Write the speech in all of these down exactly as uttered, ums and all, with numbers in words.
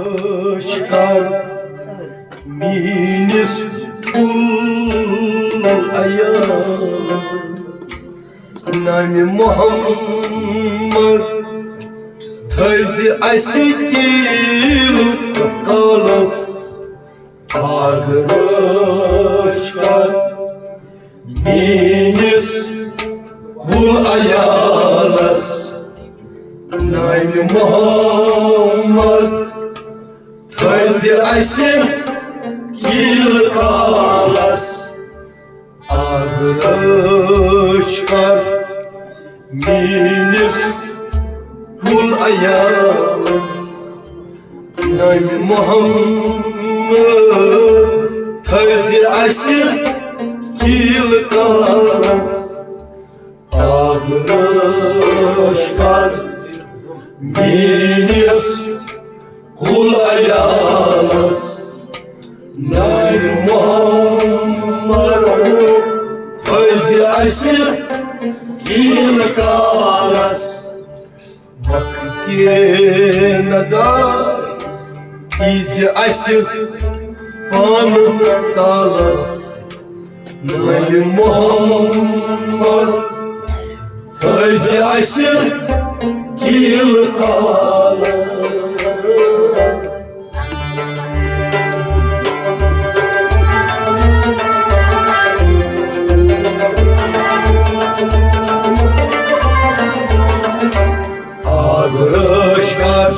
رٲچھ کر میٲنِس کُل عیالس، نامِ محمد تھٲوزِ اَسہِ تیٖل کالس۔ آگ رٲچھ کر میٲنِس کُل عیالس، نامِ محمد تھٲوزِ اَسہِ تیٖل کالس۔ آگ رٲچھ کر میٲنِس کُل عیالس، نامِ محمد تھٲوزِ اَسہِ تیٖل کالس۔ آگ رٲچھ کر میٲنِس کُل عیالس، نامِ محمد تھٲوزِ اَسہِ تیٖل کالس۔ وقتِ نزا ییٖزِ اَسہِ پانہٕ سالس، نامِ محمد تھٲوزِ اَسہِ تیٖل کالس۔ آگ رٲچھ کر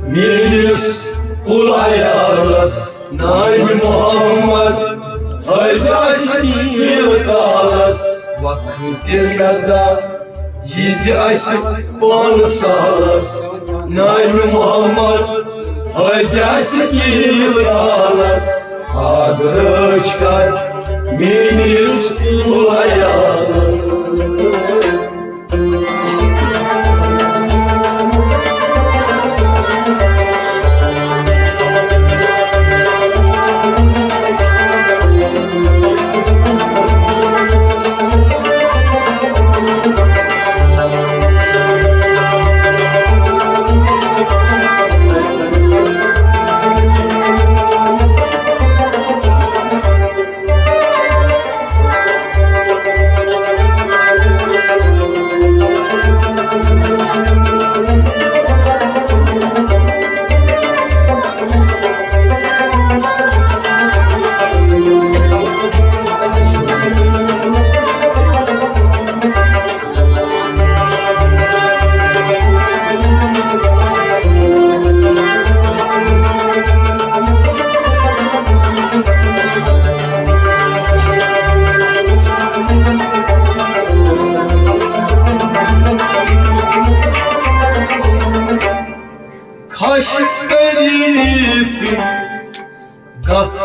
میٲنِس کُل عیالس، نامِ محمد تھٲوزِ اَسہِ تیٖل کالس۔ وقتِ نزا ییٖزِ اَسہِ پانہٕ سالس، نامِ محمد تھٲوزِ اَسہِ تیٖل کالس۔ آگ رٲچھ کر میٲنِس کُل عیالس۔ خۄش کٔرِتھ گژھ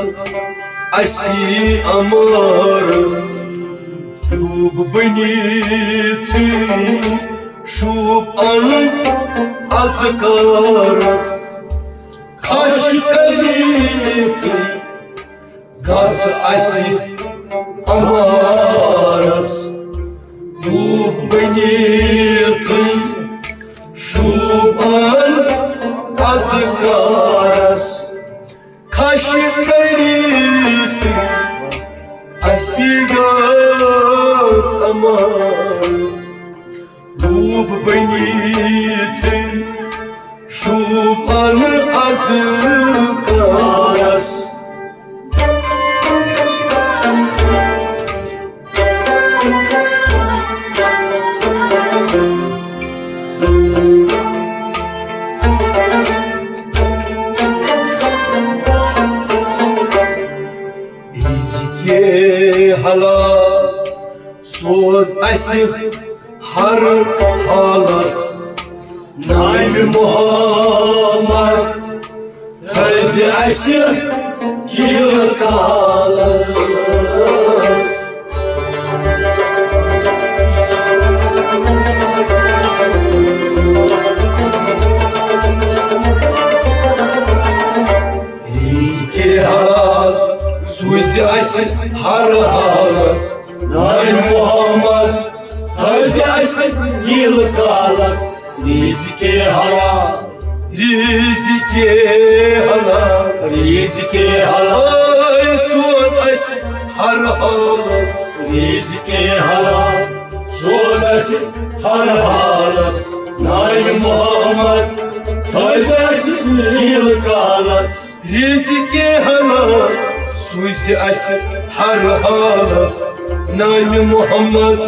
اَسی اَمارس، ڈوٗب بٔنِتھ شوٗب اَن اذکارس۔ خۄش کٔرِتھ گژھ اَسی اَمارس، ڈوٗب بٔنِتھ شوٗب اَن اذکارس۔ خۄش کٔرِتھ اَسی گژھ اَمارس، ڈوٗب بٔنِتھ شوٗب اَن اذکارس۔ رزقِ حلال سوز اَسہِ ہر حالس، نامِ محمد تھٲوزِ اَسہِ کیٖلہٕ کالس۔ رزقِ حلال سوٗزِ اَسہِ ہر حالس، نامِ محمد تھٲوزِ اَسہِ کیٖلہٕ کالس۔ رزقِ حلال رزقِ حلال، رزقِ حلال سوز اسہِ ہر حالس۔ رزقِ حلال سوز اسہِ ہر حالس۔ ناوِ محمد تھٲیزِ اسہِ ییٖلہٕ کالس۔ رزقِ حلال سوٗزِ اسہِ ہر حالس۔ ناوِ محمد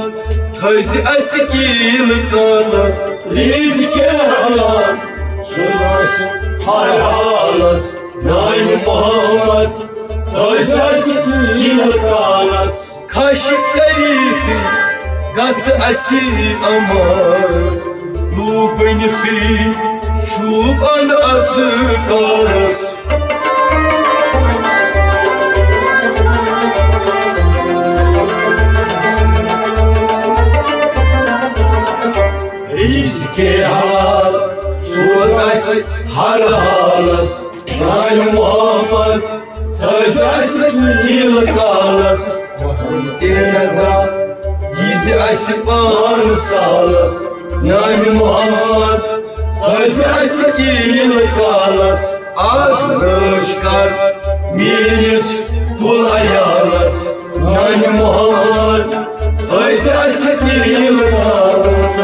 تھٲیزِ اسہِ ییٖلہٕ کالس۔ رزقِ حلال سوٗز اسہِ ہر حالس۔ ناوِ محمد تھٲیزِ اسہِ ییٖلہٕ کالس۔ خۄش کٔرِتھ گژھ اسہِ امر، لوٗبہٕ بٔنِتھٕے شوٗبان اذکارس۔ رزقِ حلال سوز اسہِ ہر حالس۔ ناوِ محمد تھٲیزِ اسہِ ییٖلہٕ کالس۔ وحی تیرے رضا ییٖزِ اسہِ پانٛژھ سالس۔ ناوِ محمد تھٲیزِ اسہِ ییٖلہٕ کالس۔ اکھ رٲچھ کر میٲنِس کُل عیالس۔ ناوِ محمد تھٲیزِ اسہِ ییٖلہٕ کالس۔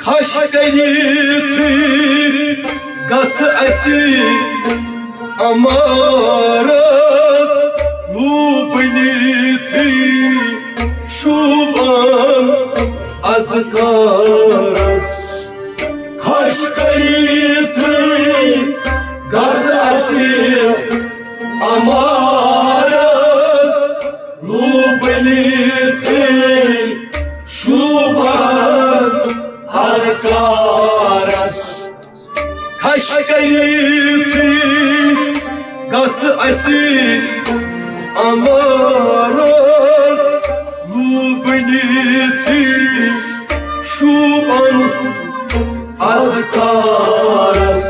خۄش کٔرِتھ گژھ اَسہِ اَمارَس، لوٗبہٕ بٔنِتھٕے شوٗبان اذکارَس۔ خۄش کٔرِتھٕے گژھ اَسہِ اَمارَس، لوٗبہٕ بٔنِتھٕے شوٗبان اذکارَس۔ خۄش کٔرِتھٕے گژھ اَسہِ اَمارَس، لوٗبہٕ بٔنِتھٕے شوٗبان اذکارَس۔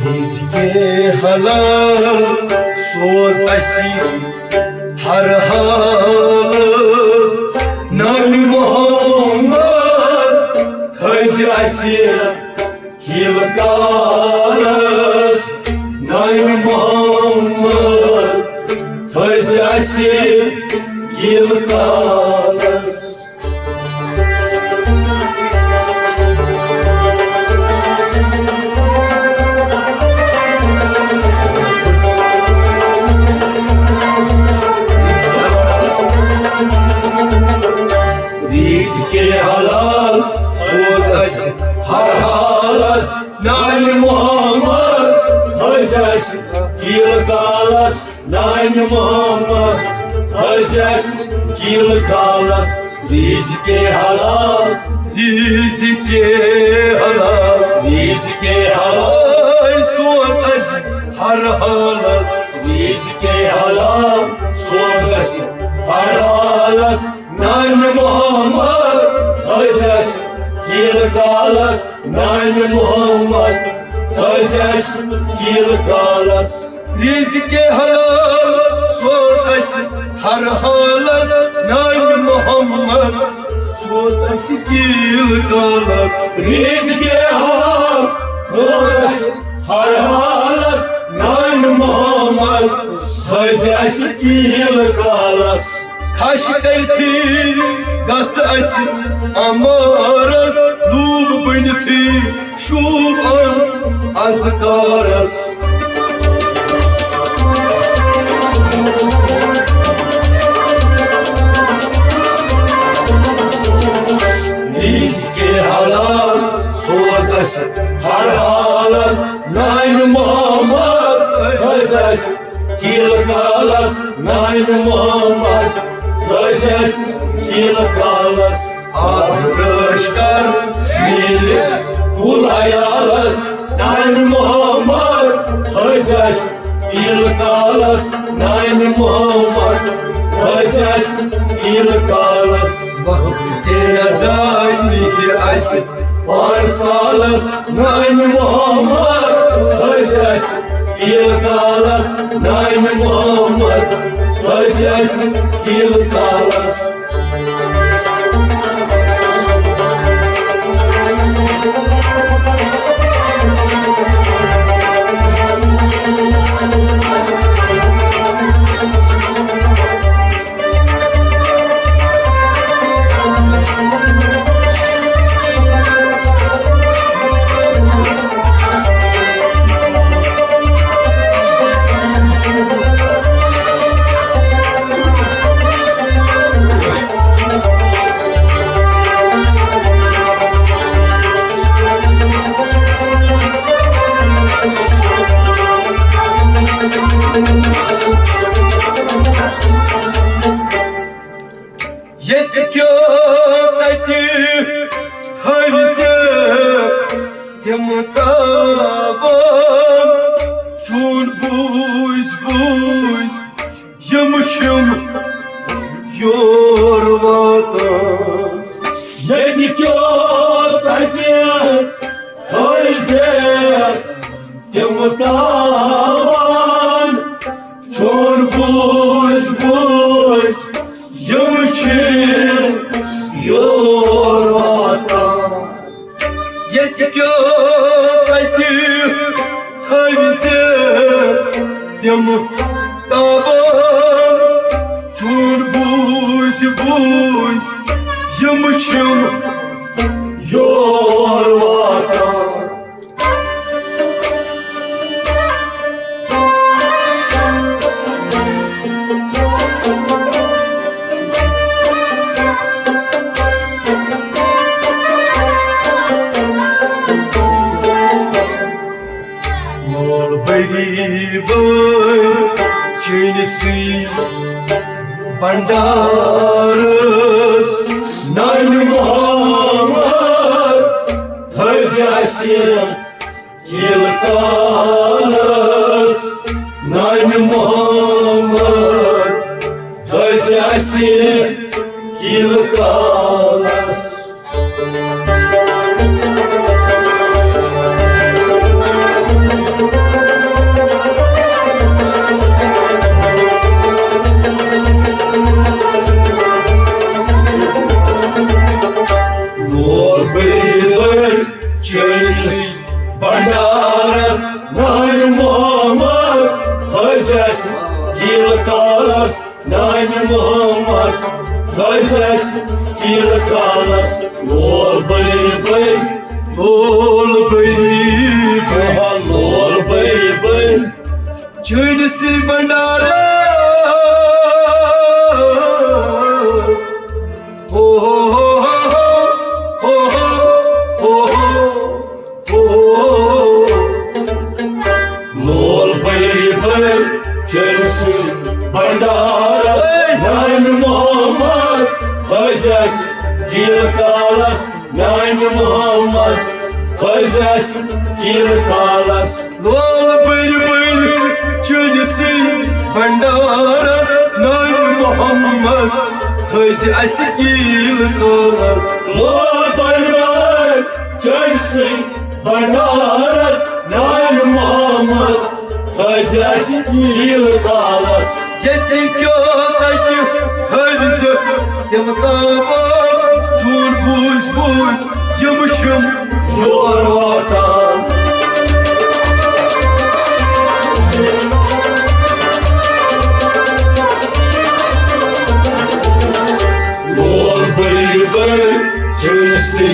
رزقِ حلال سوز اَسہِ ہر حالس، ناوِ محمد تھٲیزِ اَسہِ ییٖلہٕ کالس۔ ناوِ محمد تھٲیزِ اَسہِ ییٖلہٕ کالس۔ رزقِ حلال سوز اَسہِ ہر حالس، ناوِ محمد تھٲیزِ اَسہِ ییٖلہٕ کالس۔ ناوِ محمد تھٲیزِ اَسہِ ییٖلہٕ کالس۔ رزقِ حلال، رزقِ حلال، رزقِ حلال سوز اَسہِ ہر حالس۔ رزقِ حلال سوز اَسہِ ہر حالس نانہِ محمد، تھٲوزٮ۪س کیٖلہٕ کالس نانہِ محمد، تھٲوزٮ۪س کیٖلہٕ کالس۔ رزقِ حلال سوز اَسہِ ہر حالس نانہِ محمد، سوز اَسہِ کیٖلہٕ کالس۔ رزقِ حلال سوز اَسہِ ہر حالس نانہِ محمد، تھٲوزِ اَسہِ کیٖلہٕ کالس۔ کھش کٔرتھی گژھ اَسہِ امارس، لوٗبۍ بٔنتھی شوٗب اَن اذکارس۔ رزقِ حلال سوز اَسہِ ہر حالس، نانہِ محمد تھٲوزِ اَسہِ کیٖلہٕ کالس، نانہِ محمد تھٲوزِ اَسہِ کیٖلہٕ کالس۔ آب رٲچھ کر میٲنِس کُل عیالس، نانہِ محمد تھٲوزِ اَسہِ کیٖلہٕ کالس، نانہِ محمد تھٲوزِ اَسہِ کیٖلہٕ کالس۔ وقتِ رضا دیٖزِ اَسہِ پانٛژھ سالس، نانہِ محمد تھٲوزِ اَسہِ کیٖلہٕ کالس، نانہِ محمد تھٲوزِ اَسہِ کیٖلہٕ کالس۔ ییٚتہِ کیو تَتہِ تھٲوزِ تِم تاوان، چون بوٗزۍ بوٗزۍ یِم چھِم یور واتان۔ ییٚتہِ کیو تَتہِ تھٲوزِ تِم تاوان، چون بوٗزۍ بوٗزۍ یِم چھِ یور واتان۔ ییٚتہِ کیو تَتہِ تھٲوزِ تِم تاوان، چون بوٗزۍ بوٗزۍ یِم چھِم یور واتان۔ مول بٔری بٔر چٲنِسٕے بنڈارس، نانہِ محمد تھٲوزِ اَسہِ کیٖلہٕ کالس، نانہِ محمد تھٲوزِ اَسہِ کیٖلہٕ کالس۔ مول بٔرۍ بٔرۍ چٲنِس بنڈارس، نانہِ محمد تھٲوزِ اَسہِ کیٖلہٕ کالس، نانہِ محمد تھٲوزِ اَسہِ کیٖلہٕ کالس۔ لول بٔرۍ بٔرۍ، لول بٔرۍ بٔرۍ، لول بٔرۍ بٔرۍ چٲنِسٕے بنڈارس۔ ہو ہو ہو ہو ہو ہو ہو ہو۔ لول بٔرۍ بٔرۍ چٲنِسٕے بنڈارس، نانہِ محمد تھٲوزِ اَسہِ کیٖلہٕ کالس، نانہِ محمد تھٲوزِ اَسہِ کیٖلہٕ کالس۔ لول بٔرۍ بٔرۍ چٲنِسٕے بنڈارس، نانہِ محمد تھٲوزِ اَسہِ کیٖلہٕ کالس۔ لول بٔرۍ بٔرۍ چٲنِسٕے بنڈارس، نانہِ محمد تھٲوزِ اَسہِ کیٖلہٕ کالس۔ ییٚتہِ کیٛاہ تَتہِ تھٲوزِ تِم تاپہٕ، چون بوٗزۍ بوٗزۍ یِم چھِم یور واتان۔ لول بٔرۍ بٔرۍ چٲنِسٕے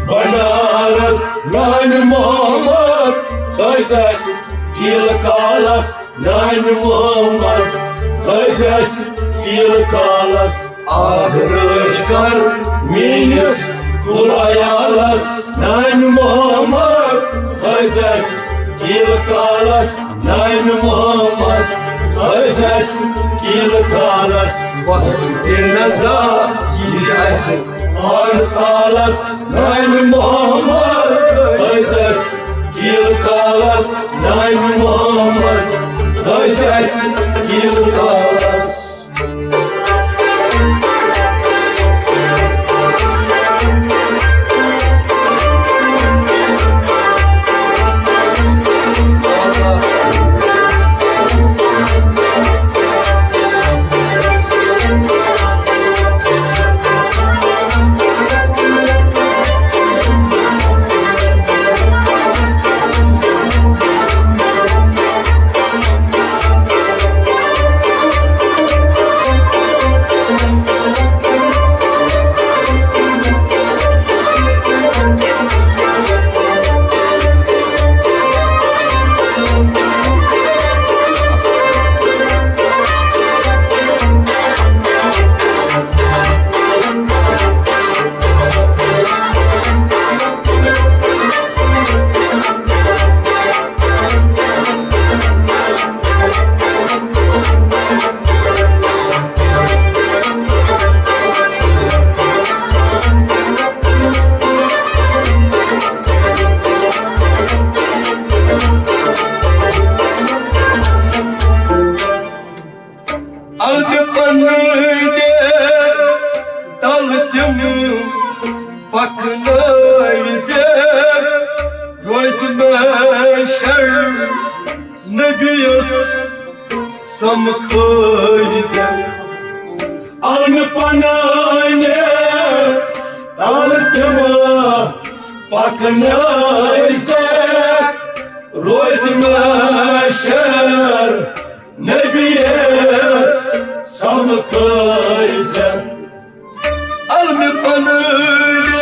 بنڈارس، نانہِ محمد تھٲوزِ اَسہِ کیٖلہٕ کالس۔ نانہِ محمد تھٲوزِ اَسہِ کیٖلہٕ کالس۔ اکھ رٲچھ کر میٲنِس کُل عیالس، نانہِ محمد تھٲوزِ اَسہِ کیٖلہٕ کالس۔ نانہِ محمد تھٲوزِ اَسہِ کیٖلہٕ کالس۔ وقتِ نزا ییٖزِ اَسہِ پانٛژھ سالس، نانہِ محمد تھٲوزِ اَسہِ کیٖلہٕ کالس۔ نانہِ محمد تھٲوزِ اَسہِ کیٖلہٕ کالس۔ البہِ پننہِ تل تِم پکنٲوۍ زِ روزِ محشر نبیَس سمکھٲوۍ زِ۔ البہِ پننہِ تل تِم پکنٲوۍ زِ روزِ محشر نبیَس سمکھٲوۍ زِ۔ البہِ پننہِ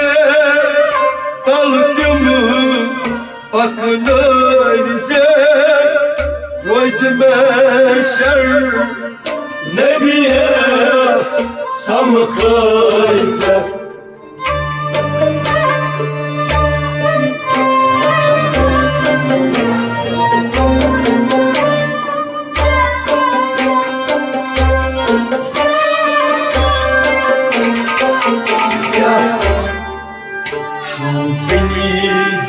تل تِم پکنٲوۍ زِ روزِ محشر نبیَس سمکھٲوۍ زِ۔ شوٗبنہِ زِ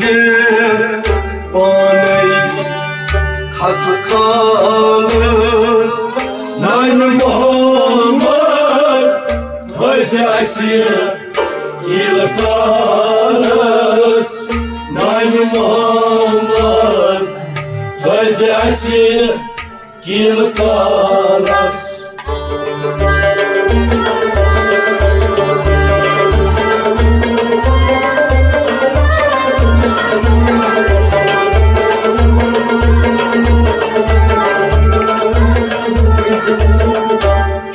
پانے خط خالس، نانہِ محمد تھٲوزِ اَسہِ کیٖلہٕ کالس۔ نانہِ محمد تھٲوزِ اَسہِ کیٖلہٕ کالس۔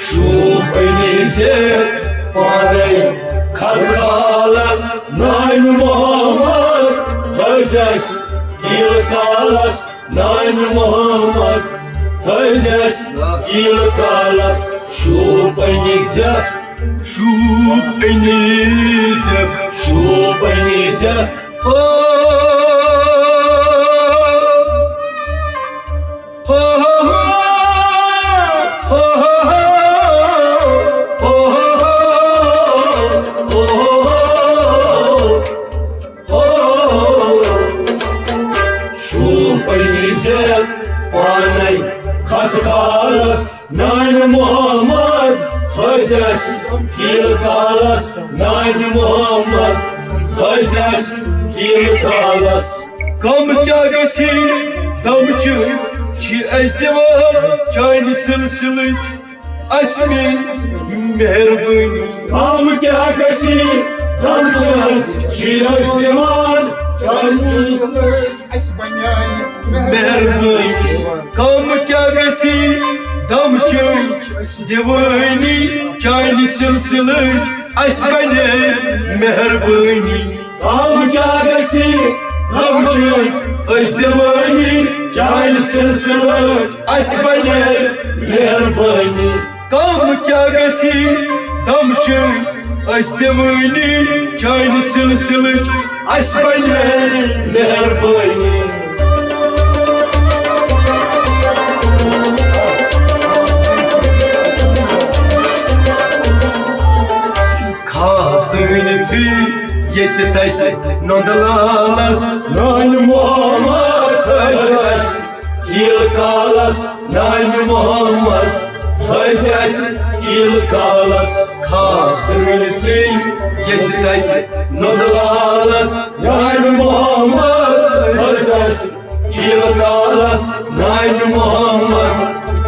شوٗبنہِ زِ پانے خط خالس، نانہِ محمد تھٲوزِ اَسہِ کیٖلہٕ کالس۔ نانہِ محمد تھٲوزِ اَسہِ کیٖلہٕ کالس۔ شوٗبنہِ زِ، شوٗبنہِ زِ، شوٗبنہِ زِ۔ او، او، او، او، او، او، او۔ کیل کالس نانہِ محمد، تھٲوزِ اَسہِ کیل کالس۔ کم کیٛاہ گژھِ، تم چھِ، چھِ اَسہِ دِوان چانہِ سلسلٕچ اَسہِ مہربٲنی۔ کم کیٛاہ گژھِ، تم چھِ، چھِ اَسہِ دِوان چانہِ سلسلٕچ اَسہِ بنیٛانہِ مہربٲنی۔ کم کیٛاہ گژھِ، تم چھِ دیوٲنی چانہِ سلسلٕچ اَسہِ بنے مہربٲنی۔ کم کیٛاہ گژھِ، تم چھِ أسۍ دیوٲنی چانہِ سلسلٕچ اَسہِ بنے مہربٲنی۔ کم کیٛاہ گژھِ، تم چھِ أسۍ دیوٲنی چانہِ سلسلٕچ اَسہِ بنے مہربٲنی۔ خاص زٲنِتھٕے ییٚتہِ تَتہِ نۄندٕ لالَس نانہِ محمد تھٲوزِ اَسہِ کیل کالس، نانہِ محمد تھٲوزِ اَسہِ کیل کالس۔ خاص زٲنِتھٕے ییٚتہِ تَتہِ نۄندٕ لالَس نانہِ محمد تھٲوزِ اَسہِ کیل کالس، نانہِ محمد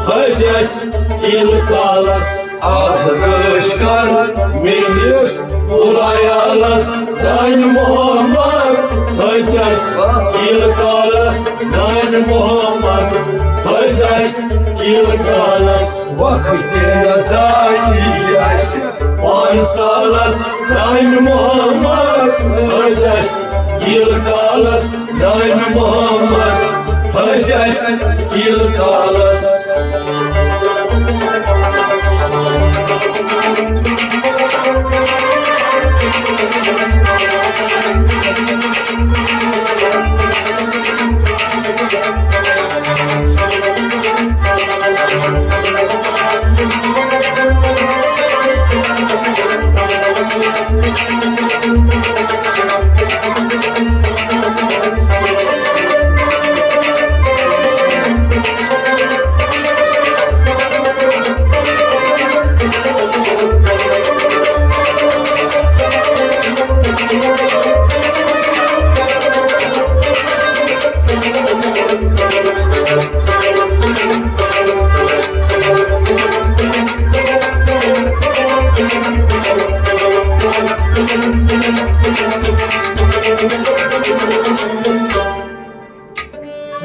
تھٲوزِ اَسہِ کیل کالس۔ آب رٲچھ کر میٲنِس خدایالس، نانہِ محمد تھٲوزِ اَسہِ کیل کالس، نانہِ محمد تھٲوزِ اَسہِ کیل کالس۔ وقتِ رضا ییٖزِ اَسہِ پانٛژھ سالس، نانہِ محمد تھٲوزِ اَسہِ کیل کالس، نانہِ محمد تھٲوزِ اَسہِ کیل کالس۔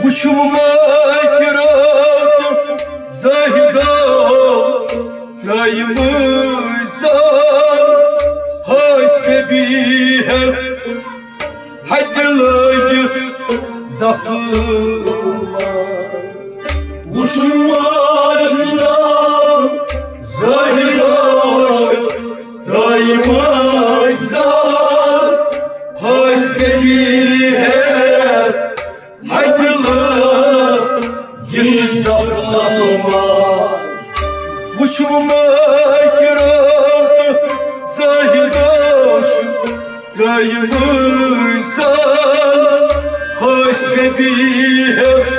وُچھُم ماکہِ راتہٕ زاہدو ترٛٲیمٕژ زال، ہٲسۍ مےٚ بِہِتھ ہَتہِ لٲگِتھ زَفہٕ۔ وُچھُم ماکہِ راتہٕ زاہدو ترٛٲیمٕژ زال، ہٲسۍ مےٚ بِہِتھ ہَتہِ لٲگِتھ زَفہٕ۔ وُچھُم ماکہِ راتہٕ زاہدو ترٛٲیمٕژ زال، ہٲسۍ مےٚ بِہِتھ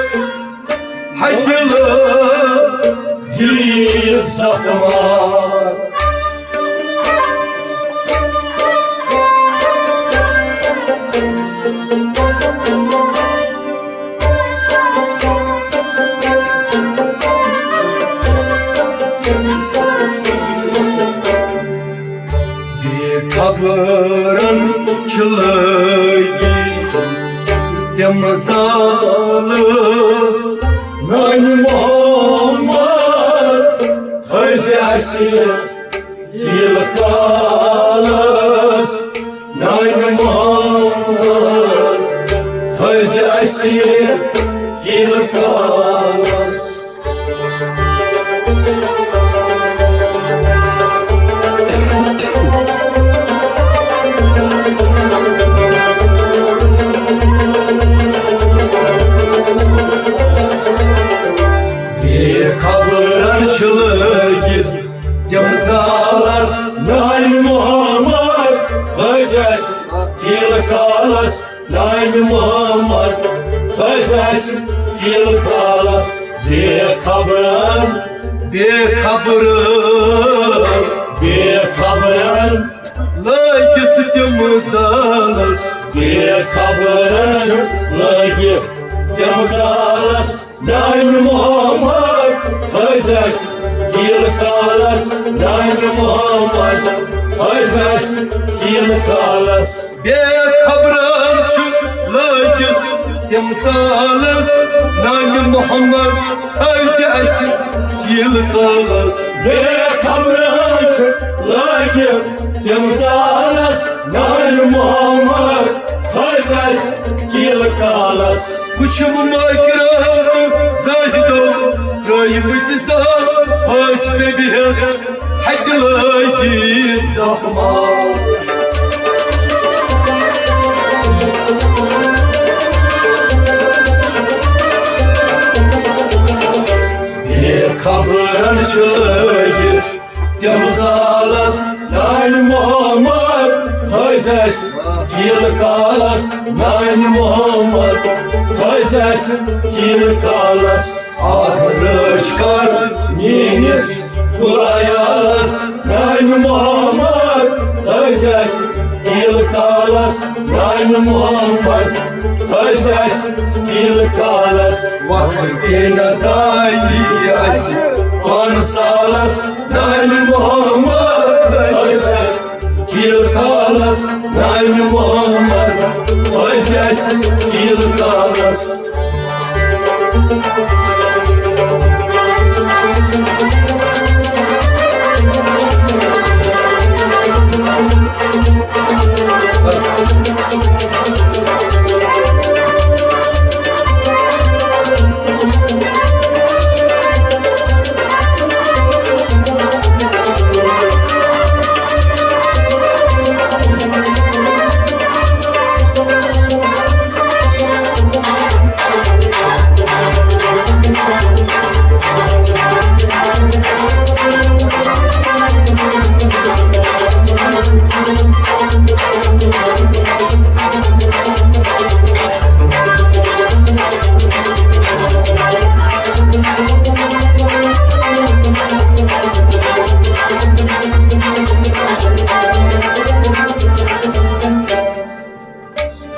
ہَتہِ لٲگِتھ زَفہٕ۔ بے خبرن چھِ لٲگِتھ تِم زالَس، نانہِ محمد تھٲوزِ اَسہِ کیل کالس، نانہِ محمد تھٲوزِ اَسہِ کیل کالس۔ بے خبرن چھِ لٲگِتھ تِم زالس، نانہِ محمد تھٲوزِ اَسہِ کیل کالس، نانہِ محمد تھٲوزِ اَسہِ کیل کالس۔ بے خبرن، بے خبرن، بے لٲگِتھ تِم زالس۔ بے خبر چھِ لٲگِتھ تِم زالس۔ نامِ محمد تھٲوزِ اَسہِ کیٖلہٕ کالس۔ نامِ محمد تھٲوزِ اَسہِ کیٖلہٕ کالس۔ بے خبرن چھِ لٲگِتھ تِم زالس۔ نامِ محمد تھٲوزِ اَسہِ کیٖلہٕ کالس۔ بے خبرن چھِ لٲگِتھ تِم زالس۔ نامِ محمد تھٲوزِ اَسہِ کیٖلہٕ کالس۔ وٕچھِو مٲکِرو تہٕ زٲہِدو، ترٛٲیِو بہٕ تہِ زال، ٲسۍ مےٚ بِہِتھ ہَٹہِ لٲگِتھ زخمال۔ بے خبرن چھِ لٲگِتھ تِم زالس۔ نامِ محمد تھٲوزِ اَسہِ کیٖلہٕ کالس۔ نامِ محمد تھٲوزِ اَسہِ کیٖلہٕ کالس۔ آہ رٲچھ کر میٲنِس خدایس۔ نامِ محمد تھٲوزِ اَسہِ کیٖلہٕ کالس۔ نامِ محمد تھٲوزِ اَسہِ کیٖلہٕ کالس۔ وقتہِ نہ زایہِ اَسہِ پانہٕ سالس۔ نامِ محمد تھٲوزِ اَسہِ کیٖلہٕ کالس۔ نامِ محمد تھٲوزِ اَسہِ کیٖلہٕ کالس۔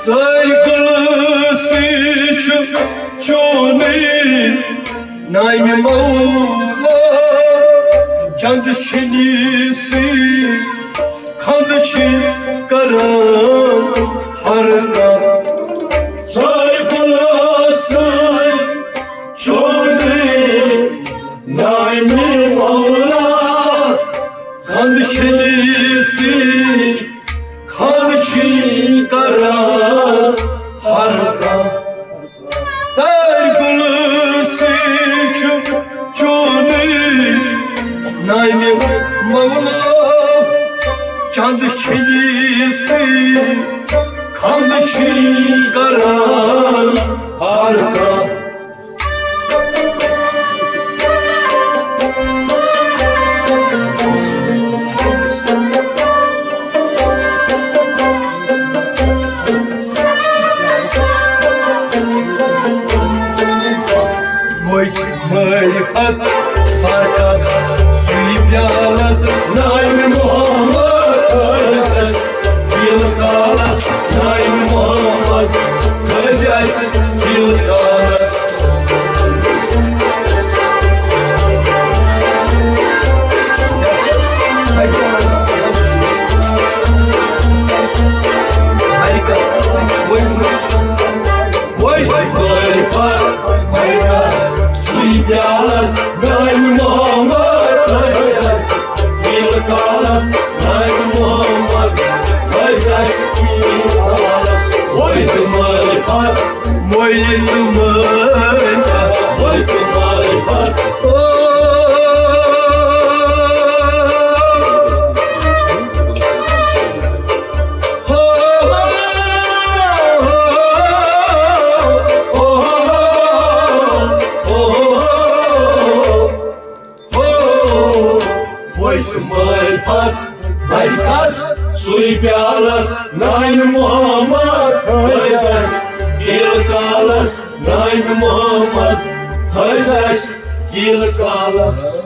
ژٲرۍ کُلہٕ سۭتۍ چھُ چونٕے نامِ مولا، چندٕ چھِنی سۭتۍ خندٕ چھِ کران ہر کانٛہہ۔ ژٲرۍ کُلہٕ سۭتۍ چونٕے نامِ مولا، خندٕ چھِنی سۭتۍ خلچی کران ہر کانٛہہ۔ ژٲرۍ کُلہٕ سۭتۍ چھُ چونٕے نامِ مولا، چندٕ چھِنی سۭتۍ خلچی کران ہر کانٛہہ۔ مٲرِتھ پتہٕ فرقس سُے پیالس، نامِ محمد تھٲوزٮ۪س دِل کالس، نامِ محمد تھٲوزٮ۪س دِل کالس۔ وۄنۍ وۄنۍ وۄنۍ پھر، وۄنۍ گژھ سُے پیالس، نامِ محمد تھٲوزٮ۪س دِل کالس، نامِ محمد تھٲوزٮ۪س دِل کالس۔ وۄنۍ تہِ مٲرِتھ پتہٕ، وۄنۍ تہِ مٲرِتھ پتہٕ، وۄنۍ تہِ مٲرِتھ پتہٕ۔ او۔ وۄتھ مٲرِتھ پتہٕ بَرِ کَس سُے پیالس، نامِ محمد تھٲوزٮ۪س کیٖلہٕ کالس، نامِ محمد تھٲوزٮ۪س کیٖلہٕ کالس۔